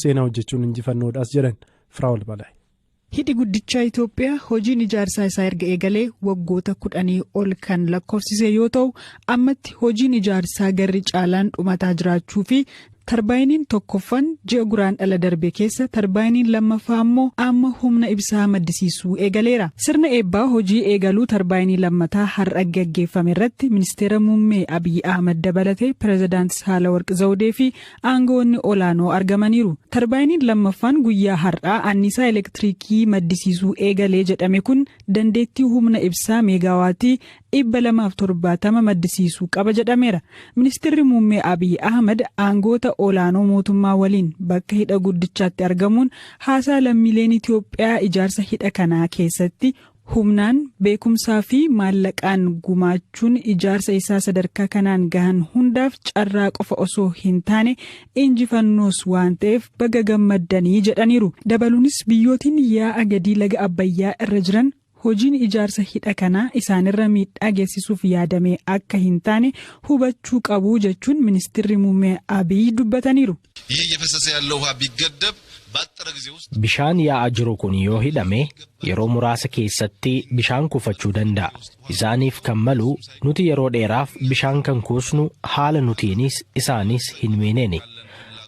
Seenaa hojjechuun injifannoodhaas jedhan Firaa'ol Balaayi. Hidhi guddichaa Itoophiyaa hojiin ijaarsaa isaa erga eegalee waggoota 10 ol kan lakkoofsise yoo ta'u, ammatti hojiin ijaarsaa garri caalaan dhumataa jiraachuu fi tarbaayiniin tokkoffaan ji'a Guraandhala darbe keessa, tarbaayiniin lammaffaa ammoo amma humna ibsaa maddisiisuu eegaleera. Sirna eebbaa hojii eegaluu tarbaayinii lammataa har'a gaggeeffame irratti ministeera muummee Abiyyi Ahmad dabalatee pirezidaanti Saalawarq Zawudee fi aangawoonni olaanoo argamaniiru. Tarbaayiniin lammaffaan guyyaa har'aa anniisaa elektiriikii maddisiisuu eegalee jedhame kun dandeettii humna ibsaa meegaawaatii 270 maddisiisuu qaba jedhameera. Ministeerri muummee Abiyyi Ahmad aangoota olaanoo mootummaa waliin bakka hidha guddichaatti argamuun haasaa lammiileen Itoophiyaa ijaarsa hidha kanaa keessatti humnaan, beekumsaa fi maallaqaan gumaachuun ijaarsa isaa sadarkaa kanaan gahan hundaaf carraa qofa osoo hin taane injifannoos waan ta'eef baga gammaddanii jedhaniiru. Dabaluunis biyyootiin yaa'a gadii laga Abbayyaa irra jiran hojiin ijaarsa hidha kanaa isaanirra miidhaa geessisuuf yaadame akka hin taane hubachuu qabu jechuun ministeerri muummee Abiy dubbataniiru. ይህ እየፈሰሰ ያለው ውሃ ቢገደብ ባጠረ ጊዜ ውስጥ Bishaan yaa'aa jiru kun yoo hidhame yeroo muraasa keessatti bishaan kuufachuu danda'a. Isaaniif kan malu nuti yeroo dheeraaf bishaan kan kuusnu haala nutiinis isaanis hin miineeni.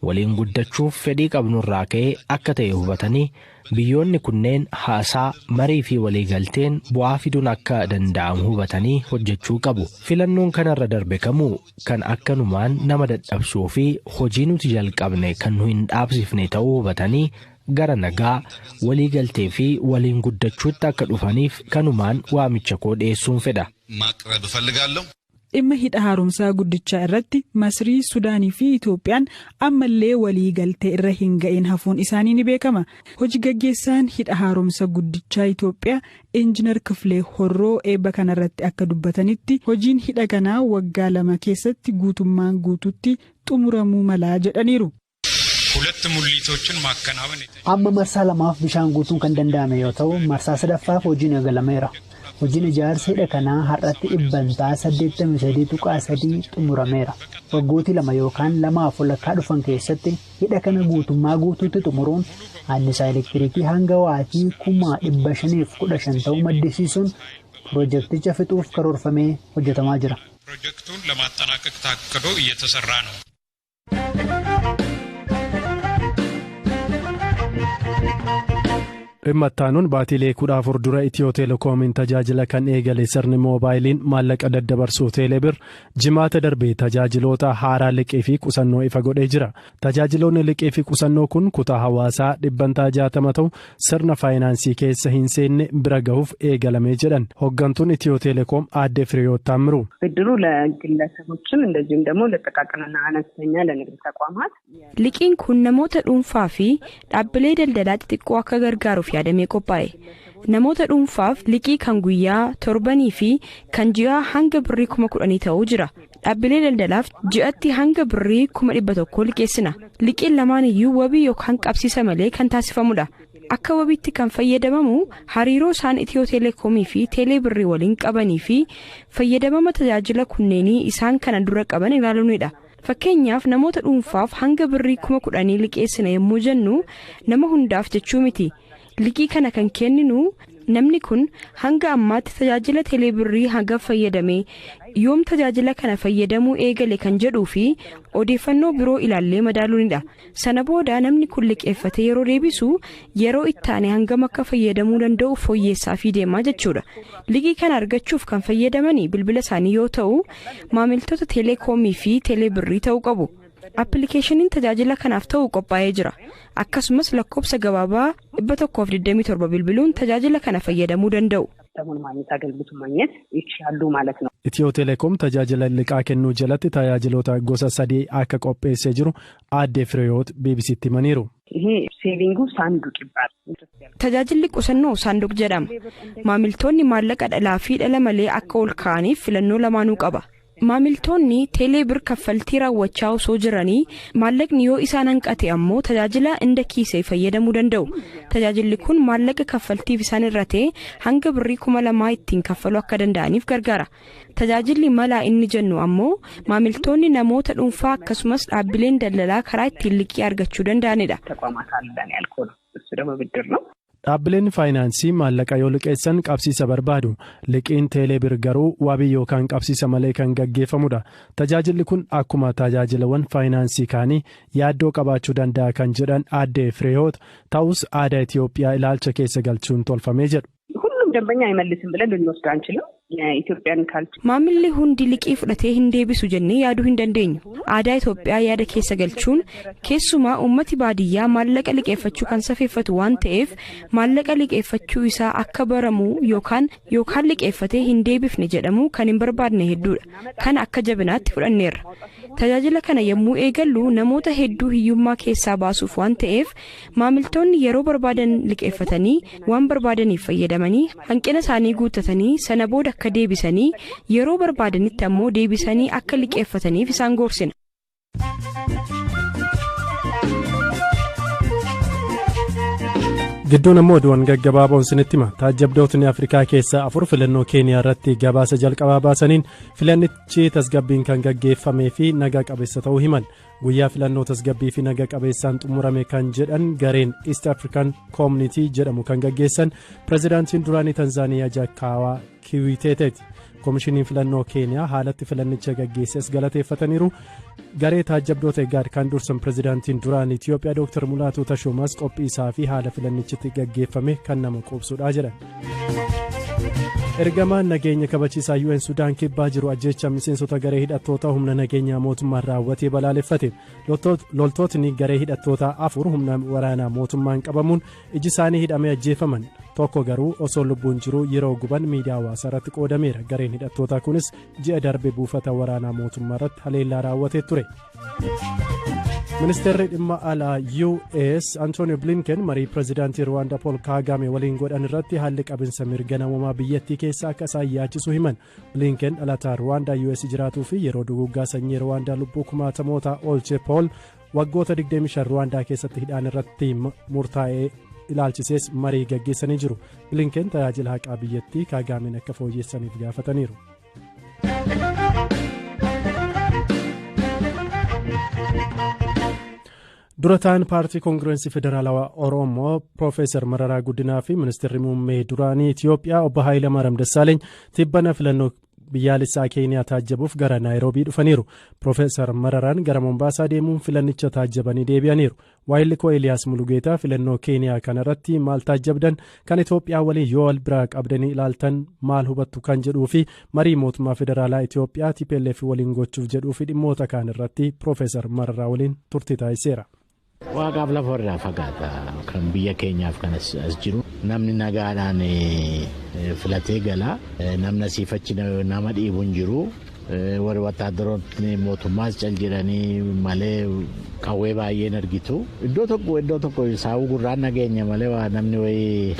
Waliin guddachuuf fedhii qabnurraa ka'ee akka ta'e hubatanii biyyoonni kunneen haasaa, marii fi waliigalteen bu'aa fiduun akka danda'amu hubatanii hojjechuu qabu. Filannoon kanarra darbe kamuu kan akkanumaan nama dadhabsuu fi hojii nuti jalqabne kan nu hin dhaabsifne ta'uu hubatanii gara nagaa, waliigaltee fi waliin guddachuutti akka dhufaniif kanumaan waamicha koo dhiyeessuun fedha. ማቅረብ እፈልጋለሁ። Dhimma hidha haaromsaa guddichaa irratti Masrii, Sudaanii fi Itoophiyaan ammallee walii galtee irra hin ga'in hafuun isaanii ni beekama. Hojii gaggeessaan hidha haaromsa guddichaa Itoophiyaa Injiinar Kifilee Horroo eebba kanarratti akka dubbatanitti, hojiin hidha kanaa waggaa 2 keessatti guutummaan guututti xumuramuu malaa jedhaniiru. ሁለት ሙሊቶችን ማከናወን Amma marsaa lamaaf bishaan guutuun kan danda'ame yoo ta'u, marsaa sadaffaaf hojiin eegalameera. Hojiin ijaarsa hidha kanaa har'atti 83.3% xumurameera. Waggootii 2 yookaan lamaaf walakkaa dhufan keessatti hidha kana guutummaa guutuutti xumuruun annisaa elektiriikii hanga waatii 515,000 ta'uu maddisiisuun piroojeekticha fixuuf karoorfamee hojjetamaa jira. ፕሮጀክቱን ለማጠናቀቅ ታቅዶ እየተሰራ ነው። Dhimma ittaanuun baatiilee 14 dura Itiyoo Teelekoomiin tajaajila kan eegale sirni moobaayiliin maallaqa daddabarsuu Teelebir jimaata darbe tajaajiloota haaraa liqii fi qusannoo ifa godhee jira. Tajaajiloonni liqii fi qusannoo kun kutaa hawaasaa 60% ta'u sirna faayinaansii keessa hin seenne bira gahuuf eegalamee jedhan hooggantuun Itiyoo Teelekoom aadde Firiyoot Taammiruu. ብድሩ ለግለሰቦችም እንደዚሁም ደግሞ ለጥቃቅንና አነስተኛ ለንግድ ተቋማት Liqiin kun namoota dhuunfaa fi dhaabbilee daldalaa xixiqqoo akka gargaaruuf yaadamee qophaa'e. Namoota dhuunfaaf liqii kan guyyaa, torbanii fi kan ji'aa hanga birrii 10,000 ta'uu jira. Dhaabbilee daldalaaf ji'atti hanga birrii 100,000 liqeessina. Liqiin lamaan iyyuu wabii yookaan qabsiisa malee kan taasifamudha. Akka wabiitti kan fayyadamamu hariiroo isaan Itiyoo Teelekoomii fi Teelee Birrii waliin qabanii fi fayyadamama tajaajila kunneenii isaan kana dura qaban ilaaluunidha. Fakkeenyaaf namoota dhuunfaaf hanga birrii 10,000 liqeessina yommuu jennu nama hundaaf jechuu miti. Liqii kana kan kenninu namni kun hanga ammaatti tajaajila teeleebirrii hanga fayyadame, yoom tajaajila kana fayyadamuu eegale kan jedhuu fi odeeffannoo biroo ilaallee madaaluunidha. Sana booda namni kun liqeeffatee yeroo deebisu yeroo itti aane hangam akka fayyadamuu danda'u fooyyessaa fi deemaa jechuudha. Liqii kana argachuuf kan fayyadamanii bilbila isaanii yoo ta'u, maamiltoota teeleekoomii fi teeleebirrii ta'uu qabu. Appilikeeshiniin tajaajila kanaaf ta'u qophaa'ee jira. Akkasumas lakkoofsa gabaabaa 127 bilbiluun tajaajila kana fayyadamuu danda'u. ማግኘት ይችላሉ ማለት ነው። Itiyoo Teelekoom tajaajila liqaa kennuu jalatti tajaajiloota gosa sadii akka qopheessee jiru aadde Firiyoot BBCtti himaniiru. ይሄ ሴቪንጉ ሳንዱቅ ይባላል። Tajaajilli qusannoo saanduq jedhama. Maamiltoonni maallaqa dhalaa fi dhala malee akka ol kaa'aniif filannoo lamaanuu qaba. Maamiltoonni teeleebir kaffaltii raawwachaa osoo jiranii maallaqni yoo isaan hanqate ammoo tajaajila inda kiisee fayyadamuu danda'u. Tajaajilli kun maallaqa kaffaltiif isaan irratee hanga birrii 2000 ittiin kaffaluu akka danda'aniif gargaara. Tajaajilli malaa inni jennu ammoo maamiltoonni namoota dhuunfaa akkasumas dhaabbileen daldalaa karaa ittiin liqii argachuu danda'anidha. ተቋማት አለን ያልኩህ ነው። እሱ ደግሞ ብድር ነው። Dhaabbileen faayinaansii maallaqa yoo liqeessan qabsiisa barbaadu. Liqiin teeleebir garuu wabii yookaan qabsiisa malee kan gaggeeffamudha. Tajaajilli kun akkuma tajaajilawwan faayinaansii kaanii yaaddoo qabaachuu danda'a kan jedhan aadde Fireehoot ta'us aadaa Itoophiyaa ilaalcha keessa galchuun tolfamee jedhu. ሁሉም ደንበኛ አይመልስም ብለን ልንወስድ አንችልም። የኢትዮጵያን ካልቸር Maamilli hundi liqii fudhatee hin deebisu jennee yaaduu hin dandeenyu. Aadaa Itoophiyaa yaada keessa galchuun keessumaa uummati baadiyyaa maallaqa liqeeffachuu kan safeeffatu waan ta'eef maallaqa liqeeffachuu isaa akka baramu yookaan liqeeffatee hin deebifne jedhamu kan hin barbaadne hedduudha. Kana akka jabinaatti fudhanneerra. Tajaajila kana yommuu eegallu namoota hedduu hiyyummaa keessaa baasuuf waan ta'eef maamiltoonni yeroo barbaadan liqeeffatanii waan barbaadaniif fayyadamanii hanqina isaanii guuttatanii sana booda akka deebisanii yeroo barbaadanitti ammoo deebisanii akka liqeeffataniif isaan gorsina. Gidduun ammoo oduuwwan gaggabaaboon sinitti hima. Taajjabdootni Afrikaa keessaa 4 filannoo Keeniyaa irratti gabaasa jalqabaa baasaniin filannichi tasgabbiin kan gaggeeffamee fi nagaa qabeessa ta'uu himan. Guyyaa filannoo tasgabbii fi nagaa qabeessaan xumurame kan jedhan gareen East African Community jedhamu kan gaggeessan pirezidaantiin duraanii Tanzaaniyaa Jakkaawaa Kiwiteeteeti. Komishiniin filannoo Keeniyaa haalatti filannicha gaggeesses galateeffataniiru. Garee taajjabdoota Igaad kan dursan pirezidaantiin duraanii Itoophiyaa Dr. Mulaatuu Tashoomaas qophii isaa fi haala filannichitti gaggeeffame kan nama quubsudha jedhan. Ergamaan nageenya kabachiisaa UN Sudaan kibbaa jiru ajjeecha miseensota garee hidhattoota humna nageenyaa mootummaan raawwatee balaaleffate. Loltootni garee hidhattoota 4 humna waraanaa mootummaan qabamuun iji isaanii hidhamee ajjeefaman. Tokko garuu osoo lubbuun jiru yeroo guban miidiyaa hawaasaa irratti qoodameera. Gareen hidhattootaa kunis ji'a darbe buufata waraanaa mootummaa irratti haleellaa raawwatee ture. Ministeerri dhimma alaa US Antonio Blinken marii pirezidaantii Rwaandaa Paul Kagame waliin godhan irratti haalli qabinsa mirga namoomaa biyyattii keessaa akka isaan yaachisu himan. Blinken dhalataa Rwaandaa US jiraatuu fi yeroo duguuggaa sanyii Rwaandaa lubbuu kumaatamoota oolche Paul waggoota 25 Rwaandaa keessatti hidhaan irratti murtaa'ee ilaalchisees marii gaggeessanii jiru. Blinken tajaajila haqaa biyyattii Kagameen akka fooyyessaniif gaafataniiru. Durataan paartii Koongirensii Federaalawaa Oromoo Piroofeesar Mararaa Guddinaa fi Ministeerri Muummee duraanii Itoophiyaa Obbo Hayilamaariyaam Dassaaleeny tibbana filannoo biyyaalessaa Keeniyaa taajjabuuf gara Naayiroobii dhufaniiru. Piroofeesar Mararaan gara Mombaasaa deemuun filannicha taajjabanii deebi'aniiru. Waayilli koo Eeliyaas Mulugeetaa filannoo Keeniyaa kanarratti maal taajjabdan kan Itoophiyaa waliin yoo wal biraa qabdanii ilaaltan maal hubattu kan jedhuu fi marii mootummaa federaalaa Itoophiyaa TPLF waliin gochuuf jedhuu fi dhimmoota kaan irratti Piroofeesar Mararaa waliin turtii taasiseera. Waaqaaf lafa irraa fagaata kan biyya keenyaaf kan as jiru namni nagaadhaan filatee gala namni asiifachi nama dhiibu hin jiru warri wattaadaroonni mootummaas cal jedhanii malee qawwee baay'een argitu iddoo tokko saawuu gurraan nageenya malee waa namni wayii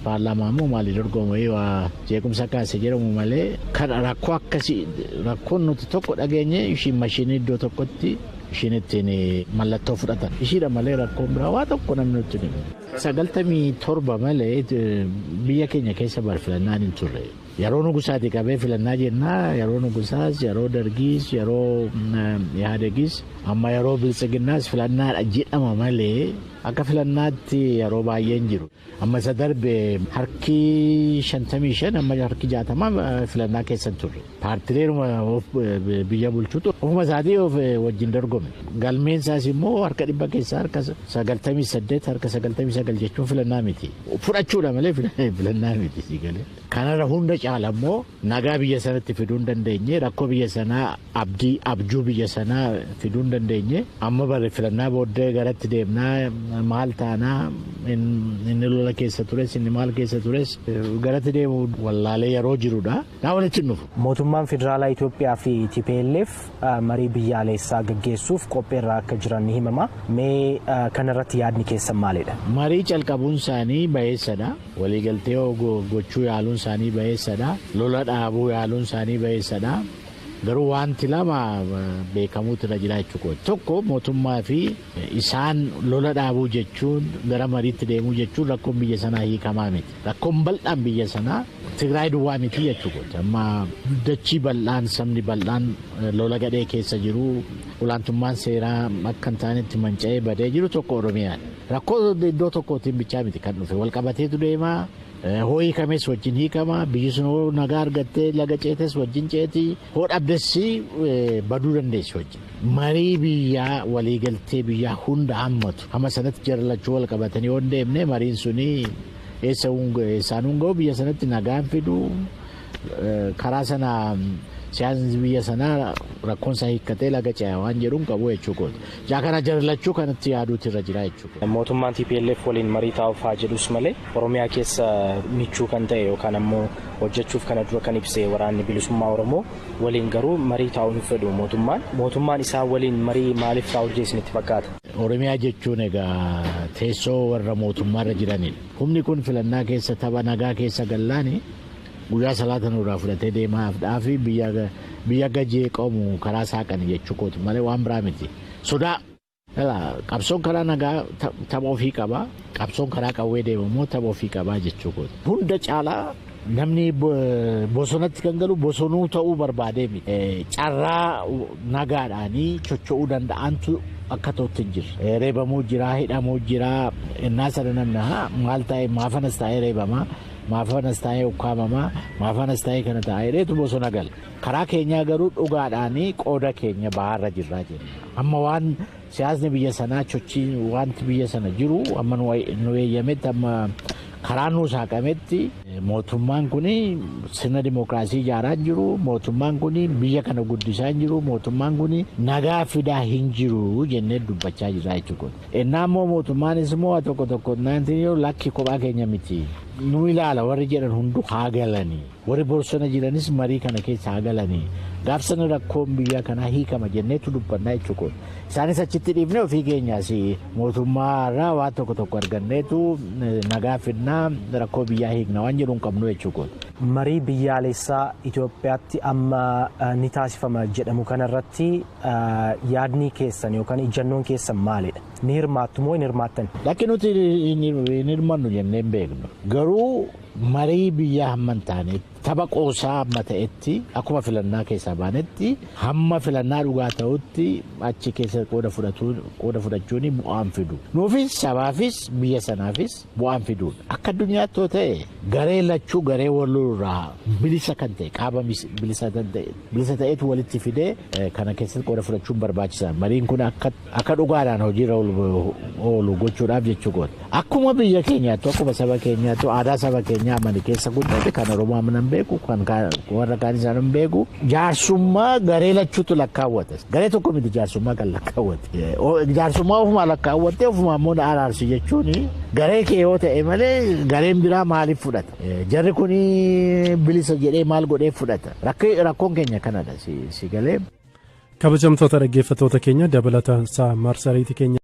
paarlaamaa immoo maalii dorgomu wayii waa jeequmsa kaase jedhamu malee kan rakkoo akkasii rakkoon nuti tokko dhageenye ishiin mashiinii iddoo tokkotti ishiin ittiin mallattoo fudhatan ishiidha malee rakkoon biraa waa tokko namni nutti himu. 97 malee biyya keenya keessa filannaan hin turre. Yeroo nugusaati qabee filannaa jennaa yeroo nugusaas yeroo dargiis yeroo yaadegis amma yeroo biltsiginnaas filannaadha jedhama malee akka filannaatti yeroo baay'een jiru. Amma isa darbe harki 55 amma harki 60 filannaa keessa hin turre. Paartileen biyya bulchuutu ofuma isaatii of wajjin dorgome. Galmeen isaas immoo harka 100 keessaa harka 98 harka 99 jechuun filannaa miti. Fudhachuudha malee filannaa miti. Kanarra hunda caala immoo nagaa biyya sanatti fiduu hin dandeenye rakkoo biyya sanaa abdii abjuu biyya sanaa fiduu hin dandeenye amma bare filannaa booddee garatti deemnaa maal taanaa inni lola keessa tures inni maal keessa tures garatti deemu wallaalee yeroo jirudha. Naa walitti hin dhufu. Mootummaan Federaalaa Itoophiyaa fi TPLF marii biyyaalessaa gaggeessuuf qopheerra akka jiran ni himama. Mee kanarratti yaadni keessan maalidha? Marii calqabuun isaanii bayeessadha. Waliigaltee gochuu yaaluun isaanii bayeessadha. Lola dhaabuu yaaluun isaanii bayeessadha. Garuu wanti lama beekamuutu irra jira jechuudha. Tokko, mootummaa fi isaan lola dhaabuu jechuun, gara mariitti deemuu jechuun rakkoon biyya sanaa hiikamaa miti. Rakkoon bal'aan biyya sanaa Tigraay duwwaa miti jechuudha. Amma dachii bal'aan, sabni bal'aan lola gadhee keessa jiru, olaantummaan seeraa akka hin taanetti manca'ee badee jiru tokko Oromiyaadha. Rakkoo iddoo tokkootiin bichaa miti kan dhufe, wal qabateetu deema. Hoo hiikames wajjin hiikama. Biyyi sun hoo nagaa argattee laga ceetes wajjin ceeti, hoo dhabdes baduu dandeessi wajjin. Marii biyyaa, waliigaltee biyyaa hunda hammatu hamma sanatti jara lachuu wal qabatanii yoo hin deemne, mariin suni eessa isaan ga'u? Biyya sanatti nagaan fidu. Karaa sana siyaasni biyya sanaa rakkoon isaa hiikkatee laga ce'a waan jedhuun qabu jechuudha. Jaa kana jara lachuu kanatti yaaduutu irra jira jechuudha. Mootummaan TPLF waliin marii taa'uuf haa jedhus malee, Oromiyaa keessa michuu kan ta'e yookaan ammoo hojjechuuf kana dura kan ibse Waraanni Bilisummaa Oromoo waliin garuu marii taa'uu hin fedhu mootummaan. Mootummaan isaa waliin marii maaliif taa'uu isinitti fakkaata? Oromiyaa jechuun egaa teessoo warra mootummaarra jiranidha. Humni kun filannaa keessa tapha nagaa keessa gallaani guyyaa salaata nurraa fudhatee deemaaf fi biyya gajee qabu karaa saaqani jechuu kooti malee waan biraa miti. Sodaa qabsoon karaa nagaa tapha ofii qaba. Qabsoon karaa qawwee deemu immoo tapha ofii qabaa jechuu kooti. Hunda caalaa namni bosonatti kan galu bosonuu ta'uu barbaadee miti. Carraa nagaadhaanii socho'uu danda'antu akka ta'utti hin jirre. Reebamuu jira, hidhamuu jira. Innaa sana namni maal ta'e, maafanas taa'ee reebamaa, maafanas taa'ee ukkaamamaa, maafanas taa'ee kana taa'ee dheetu bosona gala. Karaa keenyaa garuu dhugaadhaanii qooda keenya bahaarra jirraa jenna. Amma waan siyaasni biyya sanaa, sochiin wanti biyya sana jiru amma nu eeyyametti, amma karaa nu saaqametti, mootummaan kun sirna dimookiraasii ijaaraa jiru, mootummaan kun biyya kana guddisaa jiru, mootummaan kun nagaa fidaa hin jiru jennee dubbachaa jirra jechuudha. Innaa immoo mootummaanis immoo tokko tokko naantiin lakki, kophaa keenya miti. Nu ilaala warri jedhan hundu haa galanii, warri bosona jiranis marii kana keessa haa galanii, gaafsana rakkoon biyya kanaa hiikama jenneetu dubbannaa jechuudha. Isaanis achitti dhiifnee ofii keenyaas mootummaa irraa waan tokko tokko arganneetu nagaa fidnaa, rakkoo biyyaa hiikna waan jedhu hin qabnu jechuudha. Marii biyyaalessaa Itoophiyaatti amma ni taasifama jedhamu kanarratti yaadni keessan yookaan ijjannoon keessan maalidha? Ni hirmaattu moo hin hirmaattan? Lakki, nuti hin hirmannu jennee hin beeknu. Garuu marii biyyaa hamma hin taanetti, tapha qoosaa hamma ta'etti, akkuma filannaa keessaa baanetti hamma filannaa dhugaa ta'utti achi keessa qooda fudhachuun bu'aan fidu. Nuufis, sabaafis, biyya sanaafis bu'aan fiduudha. Akka addunyaatti yoo ta'e, garee lachuu garee walirraa bilisa kan ta'e, qaama bilisa ta'etu walitti fidee kana keessatti qooda fudhachuun barbaachisaa. Mariin kun akka dhugaadhaan hojiirra oolu gochuudhaaf jechuudha. Akkuma biyya keenyaatti, akkuma saba keenyaatti, aadaa saba keenyaa amani keessa guddate, kan Oromoo amanan beeku, kan warra kaan isaan hin beeku. Jaarsummaa garee lachuutu lakkaawwata. Garee tokko miti jaarsummaa kan lakkaawwate. Jaarsummaa ofumaa lakkaawwattee ofumaa immoo araarsu jechuun garee kee yoo ta'e malee gareen biraa maaliif fudhata? Jarri kun bilisa jedhee maal godhee fudhata? Rakkoon keenya kanadha si galee. Kabajamtoota dhaggeeffattoota keenya, dabalataan marsariitii keenya.